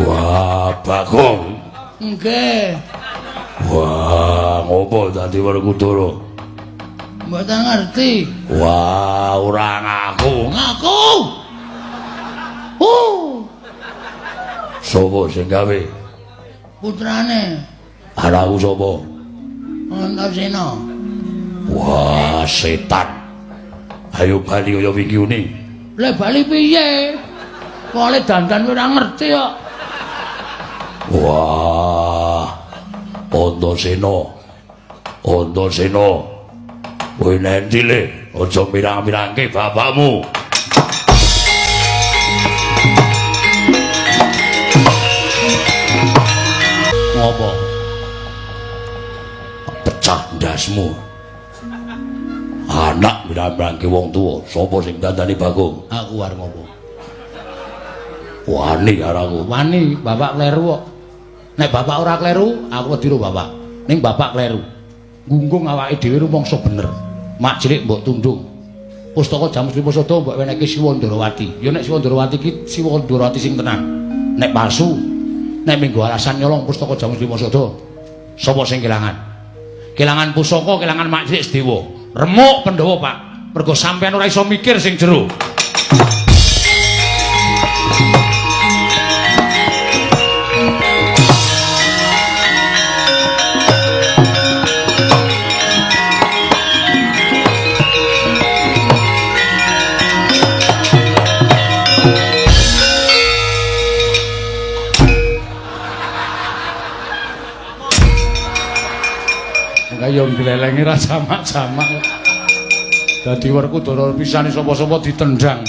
Wah, Bagong. Nggih. Wah, ngopo dadi Werkudara? Mboten ngerti. Wah, ora ngaku. Ngaku. Sopo sing gawe? Putrane. Anakku sapa? Antasena. Wah, setan. Ayo bali kaya wingi uni. Lah bali piye? Kok dandan ora ngerti kok. Wah. Antasena. Antasena. Kowe nendi le? Aja mirang-mirangke bapakmu. Ngopo? Pecah ndasmu. Anak mirang-mirangke wong tuwa, sapa sing dandani Bagong? Aku arep ngopo? Wani karo aku. Wani, bapak kleru kok. Nek bapak ora kleru, aku wedi karo bapak. Ning bapak kleru. Gunggung awake dhewe rumangsa bener. Mak cilik mbok tundung. Pustaka Jamus Lima Sada mbok wenehke Siwa Ndarawati. Ya nek Siwa Ndarawati iki Siwa Ndarawati sing tenan. Nek palsu, nek minggu alasan nyolong pustaka Jamus Lima Sada, sapa sing kelangan? Kelangan pusaka, kelangan mak cilik Sedewa. Remuk Pandhawa, Pak. Mergo sampean ora iso mikir sing jero. Kaya nglelengi ra jamak-jamak. Dadi Werkudara pisane sapa-sapa ditendang.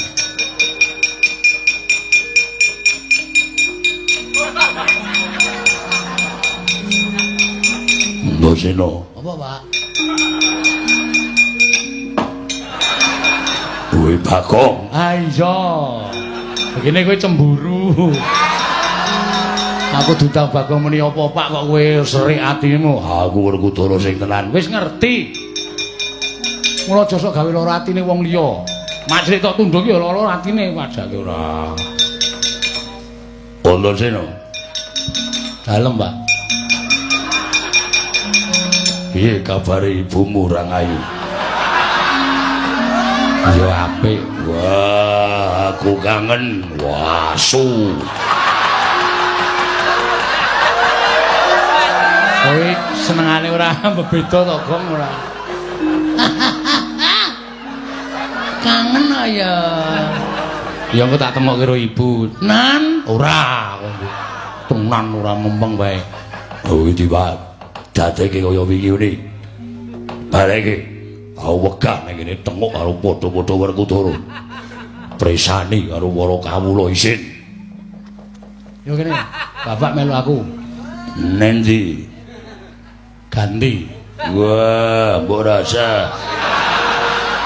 Antasena. Apa, Pak? Kowe Bagong. Ah iya. Begini kowe cemburu. Aku diundang Bagong muni apa, Pak, kok kowe serik atimu? Aku Werkudara sing tenan. Wis ngerti. Mula aja sok gawe lara atine wong liya. Mak cilik tok tunduk ya lara atine padake ora. Antasena. Dalem, Pak. Piye kabare ibumu Rangayu? Ya apik. Wah, aku kangen. Wah, su. Kowe senengane ora bebeda to, Gong, ora. Kangen ya. Ya engko tak temokke karo ibu. Nan, ora. Tenan ora mempeng bae. Oh, iki Pak. Dadeke kaya wingi uni. Bareke aku wegah ning kene tengok karo padha-padha Werkudara. Presani karo para kawula isin. Yo kene, bapak melu aku. Nendi? Ganti. Wah, mbok rasa.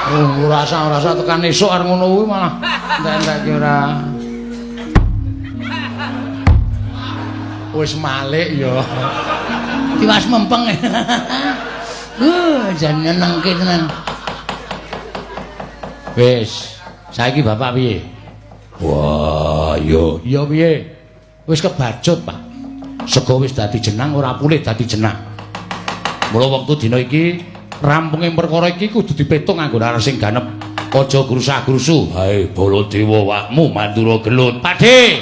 Oh, ora rasa tekan esuk arep ngono kuwi malah entek-entekke ora. Wis malik ya. Tiwas mempeng. Jan nyenengke tenan. Wis, saiki bapak piye? Wah, yo. Ya piye? Wis kebacut, Pak. Sego wis dadi jenang ora pulih dadi jenang. Mula wektu dina iki rampunge perkara iki kudu dipetung nganggo laras sing ganep. Aja grusa-grusu. Hae Baladewa wakmu Mandura gelut. Pakde.